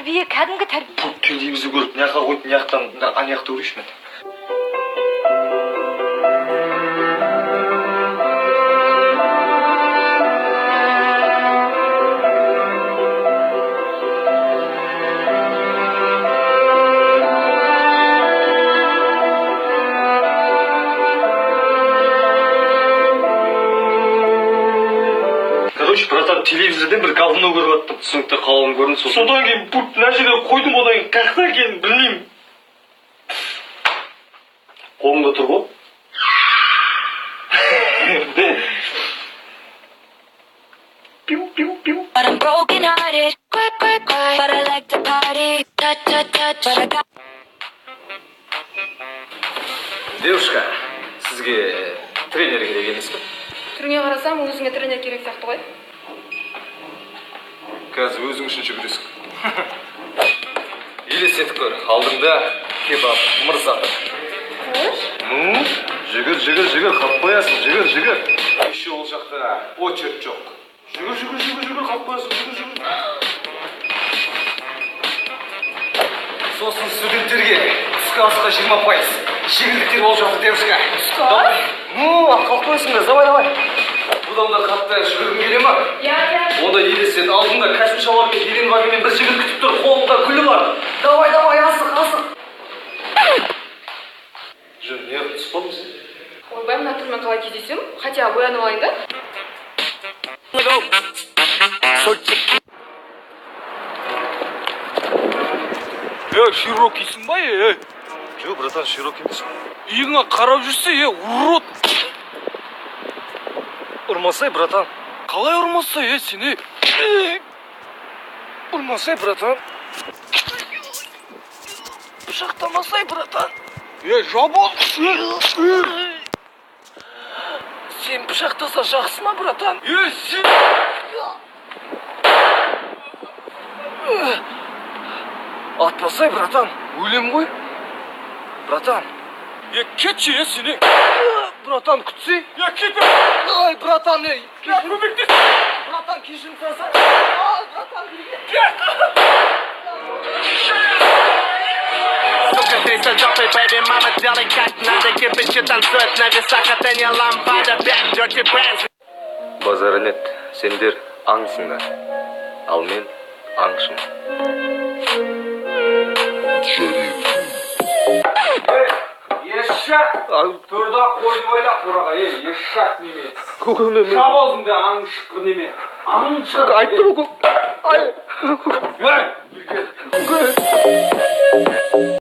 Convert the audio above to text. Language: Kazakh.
Тәрбие, кәдімгі тәрбие. Пульт телевизор көріп, мына жаққа қойып, мына жақтан ана жақта көрейінші мен. Короче, братан, телевизорден бір говно көріп аттым. Түсінікті, қалың көрінді сосын. Содан кейін пульт мына жерге қойдым, одан кейін қаяқта екенін білмеймін. Қолыңда тұр ғой. Пиу, пиу, пиу. But I'm broken hearted. Cry, cry, cry. But I like to party. Touch, touch, touch. But I got. Девушка, сізге тренер керек емес пе? Түріңе қарасам, өзіңе тренер керек сияқты ғой. Қазір өзің үшін жүгіресің. Елестетіп көр, алдыңда кебаб мырза тұр. Қош. Ну, жүгір, жүгір, жүгір, қалып қоясың, жүгір, жүгір. Еще ол жақта очередь жоқ. Жүгір, жүгір, жүгір, жүгір, қалып қоясың, жүгір, жүгір. Сосын студенттерге түскі асқа 20% жеңілдіктер болып жатыр, девушка. Түскі ас? Давай. Ну, қалып қоясың да, давай, давай. Бұдан да қатты жүгіргің келе ма? Иә, иә. Онда елестет, алдында костюм шалбар мен Гелендвагенмен бір жігіт күтіп тұр, қолында гүлі бар. Давай, давай, асық, асық. Жүр, неғып түсіп қалдың сен? Ойбай, мына түрмен қалай кездесемін? Хотя боянып алайын да. Е, широкийсің ба, е? Жоқ, братан, широкий емес. Иығыңа қарап жүрсе, е, урод. Ұрмасай, братан. Қалай ұрмаса, е, сен, е? Ұрмасай, братан. Пышақтамасай, братан. Е, жабыл. Сен пышақтаса жақсы ма, братан? Е, сен... Атпасай, братан, өлем ғой. Братан. Е, кетші, е, сен, е. Братан, күтсей. Е, кет, Ай, братан, ей. е, көмектес. Братан, кешірім сұрасаң. Ай, братан, Сука, 300 жопой, baby, мама, делай как надо. Кирпичи танцуют на весах, это не лампада. 5 Dirty Benz. Базар нет, сендер аңсыңдар. Ал мен аңшымын. Ешак! Төрді қойды ойла қораға, е, ешак неме. Жап аузыңды, аңшықыр неме. Аңшықыр. Айттым ғой. Ай. Ей!